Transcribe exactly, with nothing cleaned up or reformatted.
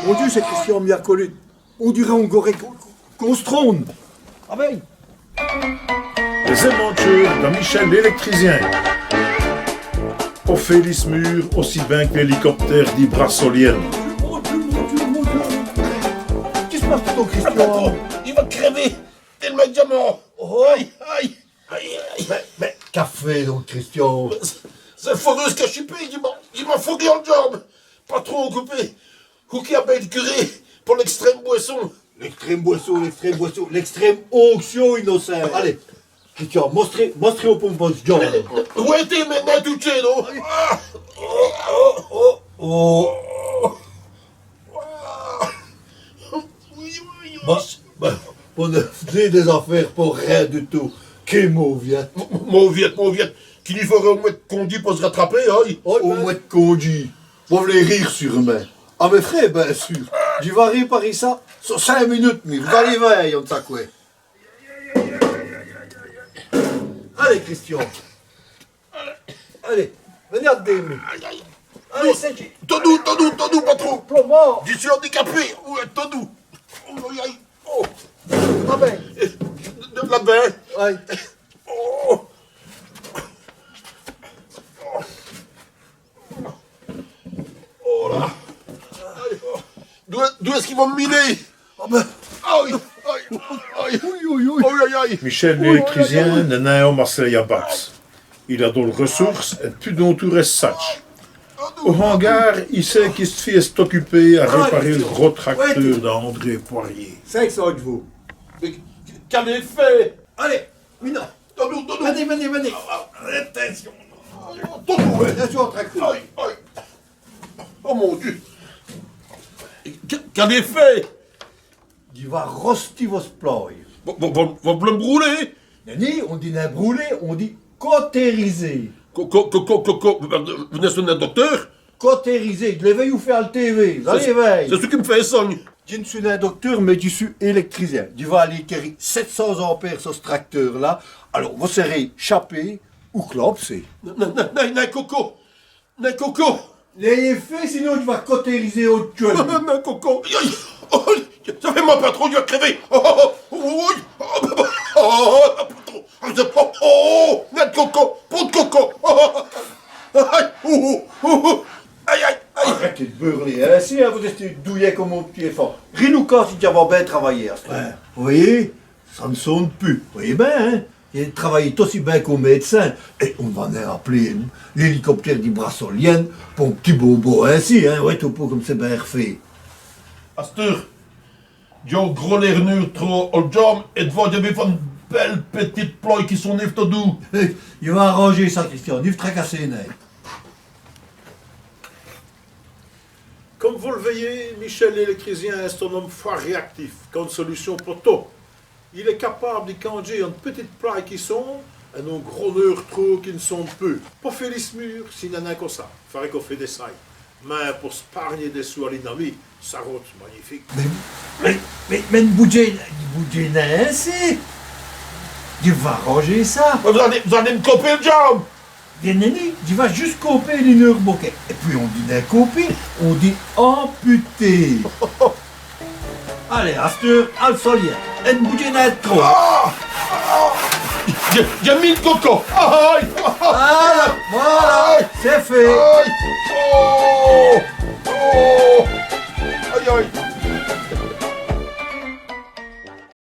Mon Diè, c'èst Christian, mi a colé. On dîreut on gorèt qu'on, qu'on stone. Abê. Lès-Aventures di Michel l'èlèctricyin. On fét li s' mûr ossi bin qu' l'hélicoptère di Brasoliène. Qu'èst-ce qui s' passe, Christian ? Patron, i va crèver. Tèlemint d' djamants. Oh. Aïe, aïe, aïe, aïe. Mins, mins, qu'a fét don, Christian ? C'èst l' foreûse qu'a chipé, i m'a, i m'a fourgué èl djambe. Patron, ocupez-vous, qui a bin l' curé po l'ècstrême bwèsson. L'ècstrême bwèsson, l'ècstrême bwèsson, l'ècstrême oncsion, inocint. Alez, Christian, mostrez, mostrez-m' on pô vos djambes. Alez, wêtez, mins, mins, toutchî, non ? Ah, oh, oh, oh, oh. Bon, bon, vos n'avez dès-afêres po rén du tout. Qué mauviète. Mauviète, mauviète. Qu'i n' fôreut au mwins d' condjî po s' ratraper, hin. Au mwins d' condjî. Vos v'lez rîre su m'... Ah, mins fré, bin sûr. Dji va rèparer ça so cénq munutes, mi. Vos-alez vèy, on sét qwè. Alez, Christian. Alez, v'nez avou mi. Aïe, aïe. Alez, sèyez. Tot doûs, tot doûs, tot doûs, patron. Commint ? Dji seû andicapé. Oyi, tot doûs. Aïe, aïe, aïe. Oh. Ah bin. Èt, èt, èt la-d'vins. Aïe. Oh. Oh là. Aïe, oh. D'oû, d'oû èst-ce qu'i va m' miner ? Ah bin. Aïe, aïe, aïe. Oyi, oyi, oyi. Aïe, aïe, aïe. Michel l'èlèctricyin n'èst nin on ome à s' lèyî abatte. Il a dol ressoûrce èt pus d'on toûr èssatch. Au hangar, i sét qui s' fîye èst ocupé à rèparer l' gros tracteûr d'André Poirier. Cénq cint dj'vôs. Mins qu'avez-vous fét ? Alez, Mina. Tot doûs, tot doûs. V'nez, v'nez, v'nez. Ah, ah, atincion. Tot doûs, hin. Atincion au tracteûr. Aïe, aïe. Oh mon Diè. Qu', qu'avez-vous fét ? Dji va rostî vosse plâye. Vos, vos, vos, vos v'lez m' brûler ? Nèni, on dit nin brûler, on dit cautériser. Co-, co-, vos n'èstez nin docteûr ? Cautériser, dji l'a vèyu fé à l' T V, vos-alez vèy. C'èst ç' qui m' fét sogne. Dji n' seû nin docteûr, mins dji seû èlèctricyin. Dji va aler quéri sèt cints ampêres so ç' tracteûr-là. Alôrs, vos sèrez chapé ou clapsé. Nin, nin, nin, nin, nin, coco. Nin, coco. N'ayez fét, sinon dji va cautériser ôte tchwè. Nin, nin, coco. Aïe, aïe. Oh, ça fét mau, patron, dji va crèver. Oh, oh, oh, oh, oui. Oh, patron. Oh, oh, oh, nin d' coco, pont d' coco. Oh, oh, oh. Aïe, aïe, aïe. Arètez d' beûrler insi, hin, vos-èstez douyèt come on p'tit èfant. Rin on côp, si dj'aveu bin travayî, asteûre. Vos vèyez, ça n' sone pus. Vos vèyez bin, hin. I travaye ossi bin qu'on mèd'cin. Èt on va nin ap'ler l'hélicoptère di Brasoliène po on p'tit bobo insi, hin. Vos vèyez on pô come c'èst bin r'fét. Asteûre, dj'a on gros lêrneûr trop au djambe, èt d'vant dj'aveu fét one bèle pitite plâye qui sone tot doûs. Dji va arindjî ça, Christian, ni vos tracassez nin. Come vos l' vèyez, Michel l'èlèctricyin èst on ome fwért rèyactif, qu'a one solucion po tot. Il èst capâbe di candjî one pitite plâye qui sone, èn on gros neûr trop qui n' sone pus. Po fé li s' mûr, ci n'èst nin co ça. Fâreut qu'on fét dès sayes. Mins po spârni dès sous à l'INAMI, ça r'wate magnifique. Mins, mins, mins, mins, n' boudjez, n' boudjez nin insi. Dji va arindjî ça. Vos-alez, vos-alez m' coper l' djambe. Nèni, nèni, dji va djusse coper li neûr bokèt. Èt pwis on dit nin coper, on dit amputer. Alez, asteûre, al solia. Èn' boudjez nin trop. Ah ! Ah ! Dj'a, dj'a mî l' coco. Aïe ! Vola, vola, aïe ! C'èst fét. Aïe ! Oh ! Oh ! Aïe, aïe !